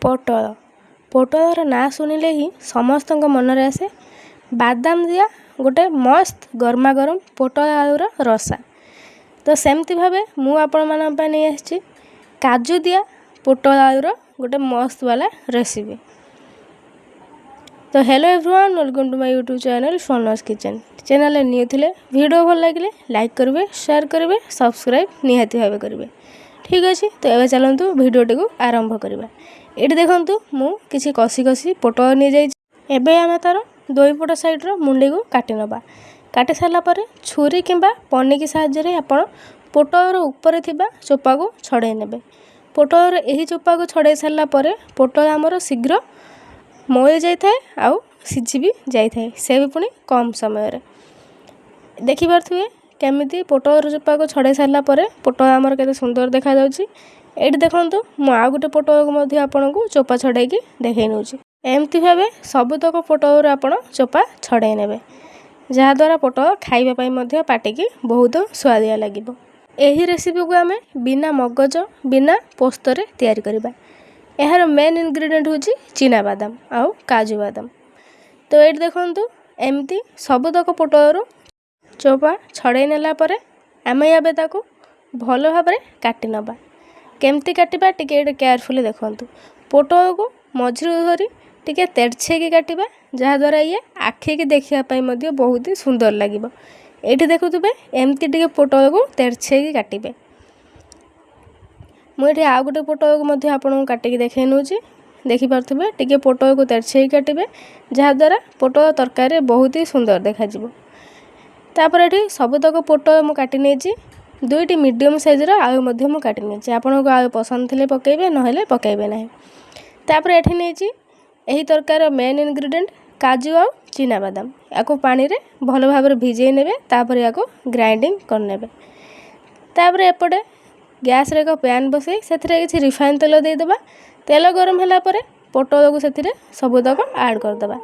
ପୋଟଳ। ପୋଟଳର ନାଁ ଶୁଣିଲେ ହିଁ ସମସ୍ତଙ୍କ ମନରେ ଆସେ ବାଦାମ ଦିଆ ଗୋଟେ ମସ୍ତ ଗରମା ଗରମ ପୋଟଳ ଆଳୁର ରସା। ତ ସେମିତି ଭାବେ ମୁଁ ଆପଣମାନଙ୍କ ପାଇଁ ନେଇ ଆସିଛି କାଜୁ ଦିଆ ପୋଟଳ ଆଳୁର ଗୋଟେ ମସ୍ତ ବାଲା ରେସିପି। ତ hello everyone, welcome to my YouTube channel Swarna's Kitchen। ଚ୍ୟାନେଲ୍ରେ ନ୍ୟୁ ଥିଲେ, ଭିଡ଼ିଓ ଭଲ ଲାଗିଲେ ଲାଇକ୍ କରିବେ, ସେୟାର କରିବେ, ସବସ୍କ୍ରାଇବ୍ ନିହାତି ଭାବେ କରିବେ। ଠିକ୍ ଅଛି, ତ ଏବେ ଚାଲନ୍ତୁ ଭିଡ଼ିଓଟିକୁ ଆରମ୍ଭ କରିବା। ଏଇଠି ଦେଖନ୍ତୁ, ମୁଁ କିଛି କଷି କଷି ପୋଟଳ ନେଇଯାଇଛି। ଏବେ ଆମେ ତା'ର ଦୁଇପଟ ସାଇଡ଼୍ର ମୁଣ୍ଡିକୁ କାଟି ନେବା। କାଟି ସାରିଲା ପରେ ଛୁରୀ କିମ୍ବା ପନିକି ସାହାଯ୍ୟରେ ଆପଣ ପୋଟଳର ଉପରେ ଥିବା ଚୋପାକୁ ଛଡ଼େଇ ନେବେ। ପୋଟଳର ଏହି ଚୋପାକୁ ଛଡ଼େଇ ସାରିଲା ପରେ ପୋଟଳ ଆମର ଶୀଘ୍ର ମଉଳି ଯାଇଥାଏ ଆଉ ସିଝି ବି ଯାଇଥାଏ, ସେ ବି ପୁଣି କମ୍ ସମୟରେ। ଦେଖିପାରୁଥିବେ କେମିତି ପୋଟଳର ଚୋପାକୁ ଛଡ଼େଇ ସାରିଲା ପରେ ପୋଟଳ ଆମର କେତେ ସୁନ୍ଦର ଦେଖାଯାଉଛି। ଏଇଠି ଦେଖନ୍ତୁ, ମୁଁ ଆଉ ଗୋଟେ ପୋଟଳକୁ ମଧ୍ୟ ଆପଣଙ୍କୁ ଚୋପା ଛଡ଼େଇକି ଦେଖେଇ ନେଉଛି। ଏମିତି ଭାବେ ସବୁତକ ପୋଟଳରୁ ଆପଣ ଚୋପା ଛଡ଼େଇ ନେବେ, ଯାହାଦ୍ୱାରା ପୋଟଳ ଖାଇବା ପାଇଁ ମଧ୍ୟ ପାଟିକି ବହୁତ ସୁଆଦିଆ ଲାଗିବ। ଏହି ରେସିପିକୁ ଆମେ ବିନା ମଗଜ, ବିନା ପୋସ୍ତରେ ତିଆରି କରିବା। ଏହାର ମେନ୍ ଇନଗ୍ରିଡ଼ିଏଣ୍ଟ ହେଉଛି ଚିନାବାଦାମ ଆଉ କାଜୁ ବାଦାମ। ତ ଏଇଠି ଦେଖନ୍ତୁ, ଏମିତି ସବୁତକ ପୋଟଳରୁ ଚୋପା ଛଡ଼େଇ ନେଲା ପରେ ଆମେ ଏବେ ତାକୁ ଭଲ ଭାବରେ କାଟି ନେବା। କେମିତି କାଟିବା, ଟିକେ ଏଇଠି କେୟାରଫୁଲି ଦେଖନ୍ତୁ। ପୋଟଳକୁ ମଝିରୁ ଧରି ଟିକେ ତେଡ଼ଛେଇକି କାଟିବା, ଯାହାଦ୍ୱାରା ଇଏ ଆଖିକି ଦେଖିବା ପାଇଁ ମଧ୍ୟ ବହୁତ ସୁନ୍ଦର ଲାଗିବ। ଏଇଠି ଦେଖୁଥିବେ, ଏମିତି ଟିକେ ପୋଟଳକୁ ତେଡ଼ଛେଇକି କାଟିବେ। ମୁଁ ଏଠି ଆଉ ଗୋଟେ ପୋଟଳକୁ ମଧ୍ୟ ଆପଣଙ୍କୁ କାଟିକି ଦେଖାଇ ନେଉଛି। ଦେଖିପାରୁଥିବେ, ଟିକେ ପୋଟଳକୁ ତେଡ଼ଛେଇକି କାଟିବେ, ଯାହାଦ୍ୱାରା ପୋଟଳ ତରକାରୀରେ ବହୁତ ହି ସୁନ୍ଦର ଦେଖାଯିବ। ତାପରେ ଏଠି ସବୁତକ ପୋଟଳ ମୁଁ କାଟି ନେଇଛି। ଦୁଇଟି ମିଡ଼ିୟମ୍ ସାଇଜ୍ର ଆଳୁ ମଧ୍ୟ ମୁଁ କାଟି ନେଇଛି। ଆପଣଙ୍କୁ ଆଳୁ ପସନ୍ଦ ଥିଲେ ପକାଇବେ, ନହେଲେ ପକାଇବେ ନାହିଁ। ତାପରେ ଏଠି ନେଇଛି ଏହି ତରକାରୀର ମେନ୍ ଇନଗ୍ରିଡ଼ିଏଣ୍ଟ କାଜୁ ଆଉ ଚିନାବାଦାମ। ୟାକୁ ପାଣିରେ ଭଲ ଭାବରେ ଭିଜେଇ ନେବେ, ତାପରେ ୟାକୁ ଗ୍ରାଇଣ୍ଡିଙ୍ଗ କରିନେବେ। ତାପରେ ଏପଟେ ଗ୍ୟାସ୍ରେ ଏକ ପ୍ୟାନ୍ ବସାଇ ସେଥିରେ କିଛି ରିଫାଇନ୍ ତେଲ ଦେଇଦେବା। ତେଲ ଗରମ ହେଲା ପରେ ପୋଟଳକୁ ସେଥିରେ ସବୁତକ ଆଡ଼୍ କରିଦେବା।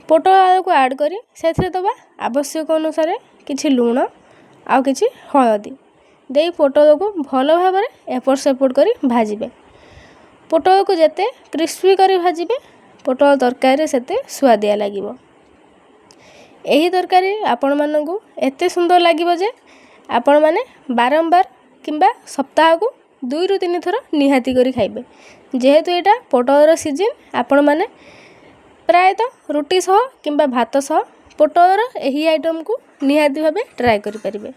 ପୋଟଳ ଆଳୁକୁ ଆଡ଼୍ କରି ସେଥିରେ ଦେବା ଆବଶ୍ୟକ ଅନୁସାରେ କିଛି ଲୁଣ ଆଉ କିଛି ହଳଦୀ ଦେଇ ପୋଟଳକୁ ଭଲ ଭାବରେ ଏପଟ ସେପଟ କରି ଭାଜିବେ। ପୋଟଳକୁ ଯେତେ କ୍ରିସ୍ପି କରି ଭାଜିବେ, ପୋଟଳ ତରକାରୀରେ ସେତେ ସୁଆଦିଆ ଲାଗିବ। ଏହି ତରକାରୀ ଆପଣମାନଙ୍କୁ ଏତେ ସୁନ୍ଦର ଲାଗିବ ଯେ ଆପଣମାନେ ବାରମ୍ବାର କିମ୍ବା ସପ୍ତାହକୁ 2ରୁ 3 ଥର ନିହାତି କରି ଖାଇବେ। ଯେହେତୁ ଏଇଟା ପୋଟଳର ସିଜିନ୍, ଆପଣମାନେ ପ୍ରାୟତଃ ରୁଟି ସହ କିମ୍ବା ଭାତ ସହ ପୋଟଳର ଏହି ଆଇଟମ୍କୁ ନିହାତି ଭାବେ ଟ୍ରାଏ କରିପାରିବେ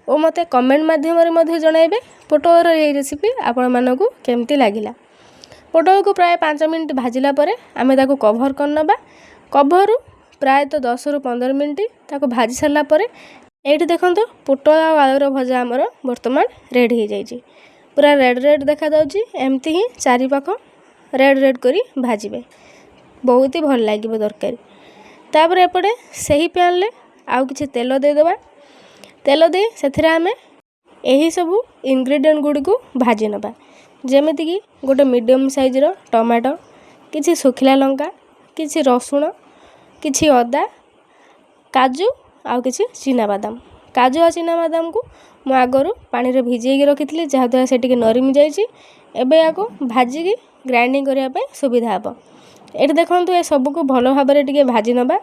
ଓ ମୋତେ କମେଣ୍ଟ ମାଧ୍ୟମରେ ମଧ୍ୟ ଜଣାଇବେ ପୋଟଳର ଏହି ରେସିପି ଆପଣମାନଙ୍କୁ କେମିତି ଲାଗିଲା। ପୋଟଳକୁ ପ୍ରାୟ 5 ମିନିଟ୍ ଭାଜିଲା ପରେ ଆମେ ତାକୁ କଭର୍ କରିନେବା। କଭରୁ ପ୍ରାୟତଃ 10ରୁ 15 ମିନିଟ୍ ତାକୁ ଭାଜି ସାରିଲା ପରେ ଏଇଠି ଦେଖନ୍ତୁ, ପୋଟଳ ଆଉ ଆଳୁର ଭଜା ଆମର ବର୍ତ୍ତମାନ ରେଡ଼ି ହେଇଯାଇଛି। ପୁରା ରେଡ଼୍ ରେଡ଼୍ ଦେଖାଯାଉଛି। ଏମିତି ହିଁ ଚାରିପାଖ ରେଡ଼୍ ରେଡ଼୍ କରି ଭାଜିବେ, ବହୁତ ହି ଭଲ ଲାଗିବ ତରକାରୀ। ତାପରେ ଏପଟେ ସେହି ପ୍ୟାନ୍ରେ ଆଉ କିଛି ତେଲ ଦେଇଦେବା। ତେଲ ଦେଇ ସେଥିରେ ଆମେ ଏହିସବୁ ଇନଗ୍ରିଡ଼ିଏଣ୍ଟ ଗୁଡ଼ିକୁ ଭାଜି ନେବା, ଯେମିତିକି ଗୋଟେ ମିଡ଼ିୟମ୍ ସାଇଜ୍ର ଟମାଟୋ, କିଛି ଶୁଖିଲା ଲଙ୍କା, କିଛି ରସୁଣ, କିଛି ଅଦା, କାଜୁ ଆଉ କିଛି ଚିନାବାଦାମ। କାଜୁ ଆଉ ଚିନାବାଦାମକୁ ମୁଁ ଆଗରୁ ପାଣିରେ ଭିଜେଇକି ରଖିଥିଲି, ଯାହାଦ୍ୱାରା ସେ ଟିକେ ନରମି ଯାଇଛି। ଏବେ ଏହାକୁ ଭାଜିକି ଗ୍ରାଇଣ୍ଡିଙ୍ଗ କରିବା ପାଇଁ ସୁବିଧା ହେବ। ଏଠି ଦେଖନ୍ତୁ, ଏସବୁକୁ ଭଲ ଭାବରେ ଟିକେ ଭାଜି ନେବା।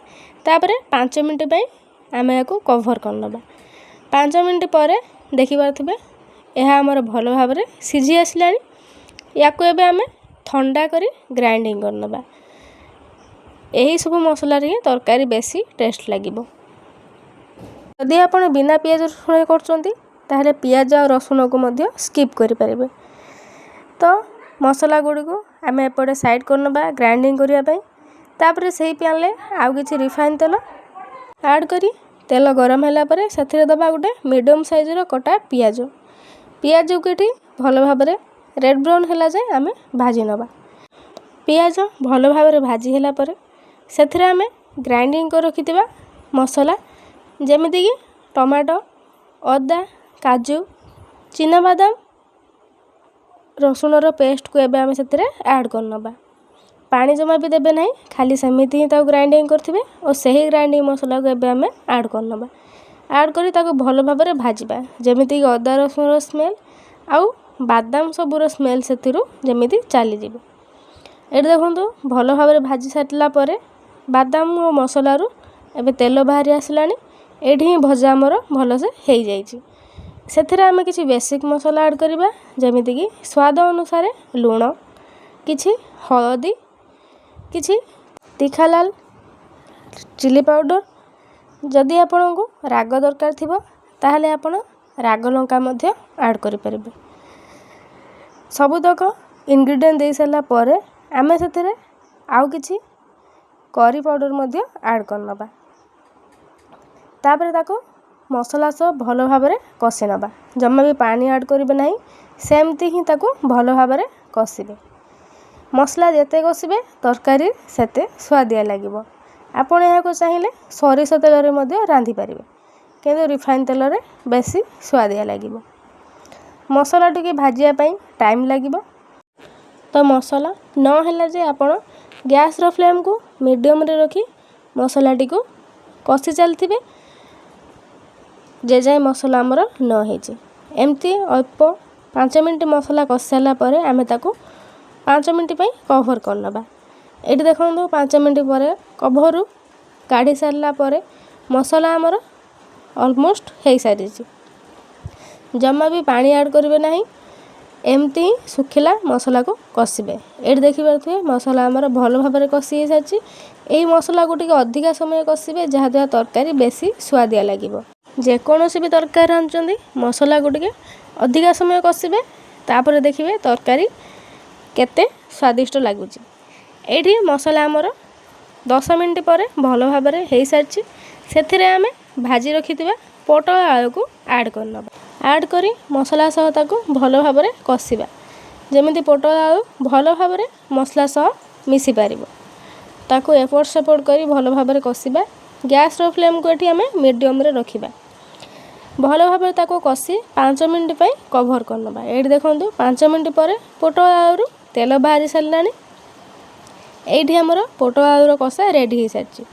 ତାପରେ 5 ମିନିଟ୍ ପାଇଁ ଆମେ ଏହାକୁ କଭର୍ କରିନେବା। 5 ମିନିଟ୍ ପରେ ଦେଖିପାରୁଥିବେ, ଏହା ଆମର ଭଲ ଭାବରେ ସିଝି ଆସିଲାଣି। ୟାକୁ ଏବେ ଆମେ ଥଣ୍ଡା କରି ଗ୍ରାଇଣ୍ଡିଙ୍ଗ କରିନେବା। ଏହିସବୁ ମସଲାରେ ହିଁ ତରକାରୀ ବେଶୀ ଟେଷ୍ଟ ଲାଗିବ। ଯଦି ଆପଣ ବିନା ପିଆଜ ରସୁଣରେ କରୁଛନ୍ତି, ତାହେଲେ ପିଆଜ ଆଉ ରସୁଣକୁ ମଧ୍ୟ ସ୍କିପ୍ କରିପାରିବେ। ତ ମସଲା ଗୁଡ଼ିକୁ ଆମେ ଏପଟେ ସାଇଡ଼୍ କରିନେବା ଗ୍ରାଇଣ୍ଡିଙ୍ଗ କରିବା ପାଇଁ। ତାପରେ ସେହି ପ୍ୟାନ୍ରେ ଆଉ କିଛି ରିଫାଇନ୍ ତେଲ ଆଡ଼୍ କରି, ତେଲ ଗରମ ହେଲା ପରେ ସେଥିରେ ଦେବା ଗୋଟେ ମିଡ଼ିୟମ୍ ସାଇଜ୍ର କଟା ପିଆଜ। ପିଆଜକୁ ଏଠି ଭଲ ଭାବରେ ରେଡ଼୍ ବ୍ରାଉନ୍ ହେଲା ଯାଏ ଆମେ ଭାଜି ନେବା। ପିଆଜ ଭଲ ଭାବରେ ଭାଜି ହେଲା ପରେ ସେଥିରେ ଆମେ ଗ୍ରାଇଣ୍ଡିଙ୍ଗ କରି ରଖିଥିବା ମସଲା, ଯେମିତିକି ଟମାଟୋ, ଅଦା, କାଜୁ, ଚିନାବାଦାମ, ରସୁଣର ପେଷ୍ଟକୁ ଏବେ ଆମେ ସେଥିରେ ଆଡ଼୍ କରିନେବା। ପାଣି ଜମା ବି ଦେବେ ନାହିଁ, ଖାଲି ସେମିତି ହିଁ ତାକୁ ଗ୍ରାଇଣ୍ଡିଙ୍ଗ କରିଥିବେ ଓ ସେହି ଗ୍ରାଇଣ୍ଡିଙ୍ଗ ମସଲାକୁ ଏବେ ଆମେ ଆଡ଼୍ କରିନେବା। ଆଡ଼୍ କରି ତାକୁ ଭଲ ଭାବରେ ଭାଜିବା, ଯେମିତିକି ଅଦା ରସୁଣର ସ୍ମେଲ୍ ଆଉ ବାଦାମ ସବୁର ସ୍ମେଲ୍ ସେଥିରୁ ଯେମିତି ଚାଲିଯିବ। ଏଠି ଦେଖନ୍ତୁ, ଭଲ ଭାବରେ ଭାଜି ସାରିଲା ପରେ ବାଦାମ ଓ ମସଲାରୁ ଏବେ ତେଲ ବାହାରି ଆସିଲାଣି। ଏଇଠି ହିଁ ଭଜା ଆମର ଭଲସେ ହେଇଯାଇଛି। ସେଥିରେ ଆମେ କିଛି ବେସିକ୍ ମସଲା ଆଡ଼୍ କରିବା, ଯେମିତିକି ସ୍ୱାଦ ଅନୁସାରେ ଲୁଣ, କିଛି ହଳଦୀ, କିଛି ତୀଖାଲାଲ ଚିଲି ପାଉଡ଼ର। ଯଦି ଆପଣଙ୍କୁ ରାଗ ଦରକାର ଥିବ, ତାହେଲେ ଆପଣ ରାଗ ଲଙ୍କା ମଧ୍ୟ ଆଡ଼୍ କରିପାରିବେ। ସବୁତକ ଇନଗ୍ରିଡ଼ିଏଣ୍ଟ ଦେଇସାରିଲା ପରେ ଆମେ ସେଥିରେ ଆଉ କିଛି କରି ପାଉଡ଼ର ମଧ୍ୟ ଆଡ଼୍ କରିନେବା। ତାପରେ ତାକୁ ମସଲା ସହ ଭଲ ଭାବରେ କଷି ନେବା। ଜମା ବି ପାଣି ଆଡ଼୍ କରିବେ ନାହିଁ, ସେମିତି ହିଁ ତାକୁ ଭଲ ଭାବରେ କଷିବେ। ମସଲା ଯେତେ କଷିବେ, ତରକାରୀ ସେତେ ସୁଆଦିଆ ଲାଗିବ। ଆପଣ ଏହାକୁ ଚାହିଁଲେ ସୋରିଷ ତେଲରେ ମଧ୍ୟ ରାନ୍ଧିପାରିବେ, କିନ୍ତୁ ରିଫାଇନ୍ ତେଲରେ ବେଶୀ ସୁଆଦିଆ ଲାଗିବ। ମସଲା ଟିକେ ଭାଜିବା ପାଇଁ ଟାଇମ୍ ଲାଗିବ। ତ ମସଲା ନ ହେଲା ଯେ ଆପଣ ଗ୍ୟାସ୍ର ଫ୍ଲେମ୍କୁ ମିଡ଼ିୟମ୍ରେ ରଖି ମସଲାଟିକୁ କଷି ଚାଲିଥିବେ, ଯେ ଯାଏଁ ମସଲା ଆମର ନ ହେଇଛି। ଏମିତି ଅଳ୍ପ 5 ମିନିଟ୍ ମସଲା କଷି ସାରିଲା ପରେ ଆମେ ତାକୁ 5 ମିନିଟ୍ ପାଇଁ କଭର୍ କରିନେବା। ଏଇଠି ଦେଖନ୍ତୁ, 5 ମିନିଟ୍ ପରେ କଭରୁ କାଢ଼ି ସାରିଲା ପରେ ମସଲା ଆମର ଅଲମୋଷ୍ଟ ହେଇସାରିଛି। ଜମା ବି ପାଣି ଆଡ଼୍ କରିବେ ନାହିଁ, ଏମିତି ହିଁ ଶୁଖିଲା ମସଲାକୁ କଷିବେ। ଏଇଠି ଦେଖିପାରୁଥିବେ, ମସଲା ଆମର ଭଲ ଭାବରେ କଷି ହେଇସାରିଛି। ଏହି ମସଲାକୁ ଟିକେ ଅଧିକା ସମୟ କଷିବେ, ଯାହାଦ୍ୱାରା ତରକାରୀ ବେଶୀ ସୁଆଦିଆ ଲାଗିବ। ଯେକୌଣସି ବି ତରକାରୀ ରାନ୍ଧୁଛନ୍ତି, ମସଲାକୁ ଟିକେ ଅଧିକା ସମୟ କଷିବେ, ତାପରେ ଦେଖିବେ ତରକାରୀ କେତେ ସ୍ୱାଦିଷ୍ଟ ଲାଗୁଛି। ଏଇଠି ମସଲା ଆମର 10 ମିନିଟ୍ ପରେ ଭଲ ଭାବରେ ହେଇସାରିଛି। ସେଥିରେ ଆମେ ଭାଜି ରଖିଥିବା ପୋଟଳ ଆଳୁକୁ ଆଡ଼୍ କରିନେବା। ଆଡ଼୍ କରି ମସଲା ସହ ତାକୁ ଭଲ ଭାବରେ କଷିବା, ଯେମିତି ପୋଟଳ ଆଳୁ ଭଲ ଭାବରେ ମସଲା ସହ ମିଶିପାରିବ। ତାକୁ ଏପଟ ସେପଟ କରି ଭଲ ଭାବରେ କଷିବା। ଗ୍ୟାସ୍ର ଫ୍ଲେମ୍କୁ ଏଠି ଆମେ ମିଡ଼ିୟମ୍ରେ ରଖିବା। ଭଲ ଭାବରେ ତାକୁ କଷି 5 ମିନିଟ୍ ପାଇଁ କଭର୍ କରିନେବା। ଏଇଠି ଦେଖନ୍ତୁ, 5 ମିନିଟ୍ ପରେ ପୋଟଳ ଆଳୁରୁ ତେଲ ବାହାରି ସାରିଲାଣି। ଏଇଠି ଆମର ପୋଟଳ ଆଳୁର କଷା ରେଡ଼ି ହେଇସାରିଛି।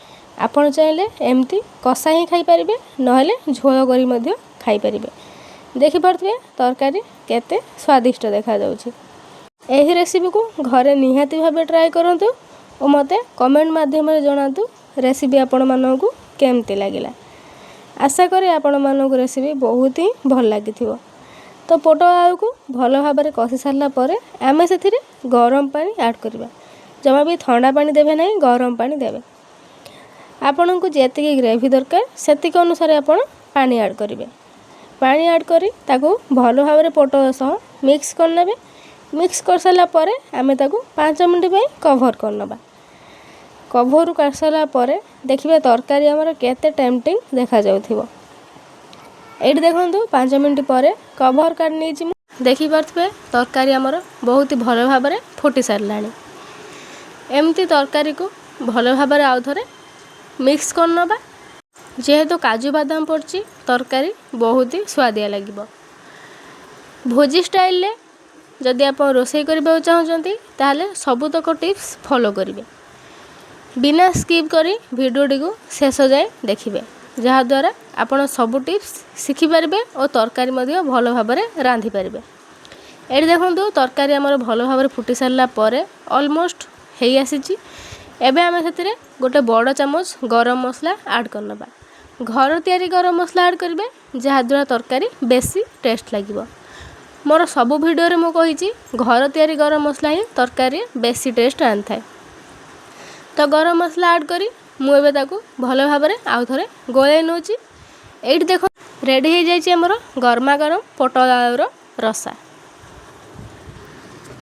ଆପଣ ଚାହିଁଲେ ଏମିତି କଷା ହିଁ ଖାଇପାରିବେ, ନହେଲେ ଝୋଳ କରି ମଧ୍ୟ ଖାଇପାରିବେ। ଦେଖିପାରୁଥିବେ, ତରକାରୀ କେତେ ସ୍ୱାଦିଷ୍ଟ ଦେଖାଯାଉଛି। ଏହି ରେସିପିକୁ ଘରେ ନିହାତି ଭାବେ ଟ୍ରାଏ କରନ୍ତୁ ଓ ମୋତେ କମେଣ୍ଟ ମାଧ୍ୟମରେ ଜଣାନ୍ତୁ ରେସିପି ଆପଣମାନଙ୍କୁ କେମିତି ଲାଗିଲା। ଆଶା କରେ ଆପଣମାନଙ୍କୁ ରେସିପି ବହୁତ ହିଁ ଭଲ ଲାଗିଥିବ। ତ ପୋଟଳ ଆଳୁକୁ ଭଲ ଭାବରେ କଷି ସାରିଲା ପରେ ଆମେ ସେଥିରେ ଗରମ ପାଣି ଆଡ଼୍ କରିବା। ଜମା ବି ଥଣ୍ଡା ପାଣି ଦେବେ ନାହିଁ, ଗରମ ପାଣି ଦେବେ। ଆପଣଙ୍କୁ ଯେତିକି ଗ୍ରେଭି ଦରକାର, ସେତିକି ଅନୁସାରେ ଆପଣ ପାଣି ଆଡ଼୍ କରିବେ। ପାଣି ଆଡ଼୍ କରି ତାକୁ ଭଲ ଭାବରେ ପୋଟଳ ସହ ମିକ୍ସ କରିନେବେ। ମିକ୍ସ କରିସାରିଲା ପରେ ଆମେ ତାକୁ 5 ମିନିଟ୍ ପାଇଁ କଭର୍ କରିନେବା। କଭରୁ କାଢ଼ି ସାରିଲା ପରେ ଦେଖିବେ, ତରକାରୀ ଆମର କେତେ ଟେମ୍ପଟିଂ ଦେଖାଯାଉଥିବ। ଏଇଠି ଦେଖନ୍ତୁ, 5 ମିନିଟ୍ ପରେ କଭର୍ କାଢ଼ି ନେଇଛି ମୁଁ। ଦେଖିପାରୁଥିବେ, ତରକାରୀ ଆମର ବହୁତ ଭଲ ଭାବରେ ଫୁଟି ସାରିଲାଣି। ଏମିତି ତରକାରୀକୁ ଭଲ ଭାବରେ ଆଉ ଥରେ ମିକ୍ସ କରିନେବା। ଯେହେତୁ କାଜୁ ବାଦାମ ପଡ଼ିଛି, ତରକାରୀ ବହୁତ ହି ସୁଆଦିଆ ଲାଗିବ। ଭୋଜି ଷ୍ଟାଇଲରେ ଯଦି ଆପଣ ରୋଷେଇ କରିବାକୁ ଚାହୁଁଛନ୍ତି, ତାହେଲେ ସବୁତକ ଟିପ୍ସ ଫଲୋ କରିବେ। ବିନା ସ୍କିପ୍ କରି ଭିଡ଼ିଓଟିକୁ ଶେଷ ଯାଏଁ ଦେଖିବେ, ଯାହାଦ୍ୱାରା ଆପଣ ସବୁ ଟିପ୍ସ ଶିଖିପାରିବେ ଓ ତରକାରୀ ମଧ୍ୟ ଭଲ ଭାବରେ ରାନ୍ଧିପାରିବେ। ଏଇଠି ଦେଖନ୍ତୁ, ତରକାରୀ ଆମର ଭଲ ଭାବରେ ଫୁଟି ସାରିଲା ପରେ ଅଲମୋଷ୍ଟ ହେଇ ଆସିଛି। ଏବେ ଆମେ ସେଥିରେ ଗୋଟେ ବଡ଼ ଚାମଚ ଗରମ ମସଲା ଆଡ଼୍ କରିନେବା। ଘର ତିଆରି ଗରମ ମସଲା ଆଡ଼୍ କରିବେ, ଯାହାଦ୍ୱାରା ତରକାରୀ ବେଶୀ ଟେଷ୍ଟ ଲାଗିବ। ମୋର ସବୁ ଭିଡ଼ିଓରେ ମୁଁ କହିଛି, ଘର ତିଆରି ଗରମ ମସଲା ହିଁ ତରକାରୀ ବେଶୀ ଟେଷ୍ଟ ଆଣିଥାଏ। ତ ଗରମ ମସଲା ଆଡ଼୍ କରି ମୁଁ ଏବେ ତାକୁ ଭଲ ଭାବରେ ଆଉ ଥରେ ଗୋଳେଇ ନେଉଛି। ଏଇଠି ଦେଖ, ରେଡ଼ି ହେଇଯାଇଛି ଆମର ଗରମା ଗରମ ପୋଟଳ ଆଳୁର ରସା।